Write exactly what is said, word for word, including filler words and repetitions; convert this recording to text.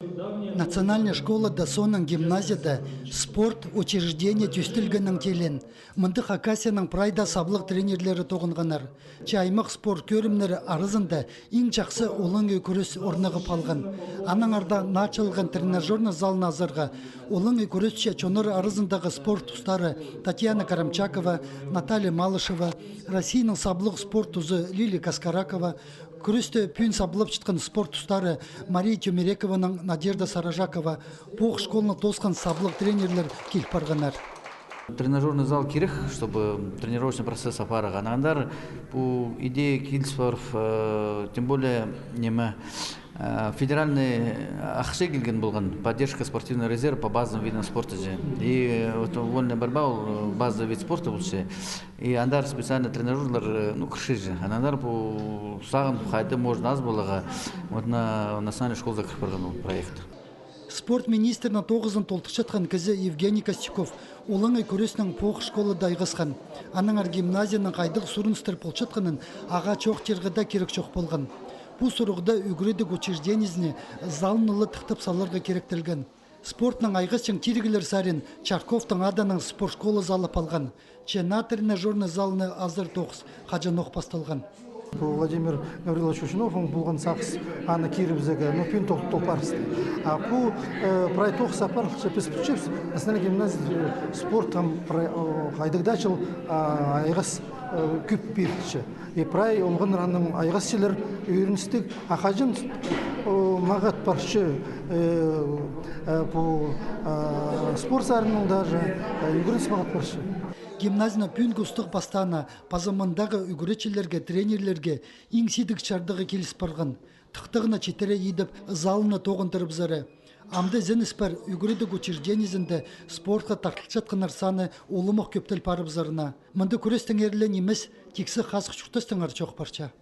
Национальная школада, соонаң гимназияда спорт учреждение тӧстелгеннең теелеен. Мында Хакасияның прай даа саблығ тренерлері тоғынғаннар. Че аймах спорт кӧрімнері аразында иң чахсы олаңай кӱрес орнығып алған. Аннаңар даа наа чыылған тренажёрный залны азарға олаңай кӱресчі чоннар аразындағы спорт устары Татьяна Карамчакова, Наталья Малышева, Россияның саблығ спорт узы Лилия Каскаракова, кӱресті пӱӱн саблапчатхан спорт устары Мария Тюмерекованың Надежда Саражакова, пу школаны тоосхан саблығ тренерлер кил парғаннар. Тренажёрный зал кирек, чтобы тренировочный процесс апарарға. Анаңар пу идея киліс парып, э, тем более, неме, э, федеральный ахча килген полған, поддержка спортивного резерва по базовым видам спорта же. И вот вольная борьба ол базовый вид спорта полча. И андар специальный тренажёрлар, э, ну, кірче же. Анаңар пу сағын хайда можно аз поларға, вот на национальный школазар кір парған ол проект. Спорт министрінің тоғызын толдырчатхан кізі Евгений Костюков олаңай кӱреснең пу школада айғасхан. Аннаңар гимназияның хайдағ сурыныстар полчатханын ағаа чоохтирға даа кирек чох полған. Пу сурығда ӱгредіг учреждениезіне залны ла тыхтап саларға киректелген. Спортнаң айғасчаң тиріглер сарин Чарковтың адынаң спорт школазы алып алған. Че наа тренажёрный залны азар тоғыс хаҷанох пасталған. Владимир Гаврилович Учунов, оң полған сағыс аны кирібізерге, ну, пӱӱн тол-, толпарысты. А пу, э, прай тоғыс апарылча, піс пілчебіс, национальный гимназия, э, спорт там прай, о, хайдағ даа чыл, а, айғас, э, кӧп пирілче. И прай олғаннар аның айғасчалар, ӧріністіг, а хаҷан, о, мағат парча, э, э, пу, э, спорт саринаң даже, э, ӱгреніс мағат парча. Гимназияның пӱӱнгі устағ-пастааны паза мындағы ӱгретчілерге, тренерлерге иң сидік чардығы киліс парған. Тыхтағына читіре идіп, залны тоғындырыбызары. Амды ізеніс пар ӱгредіг учреждениезінде спортха тартылчатханнар саны улуғ кӧптел парыбызарына. Мында кӱрестеңер ле нимес, тиксі хазых чуртастаңар чоох парча.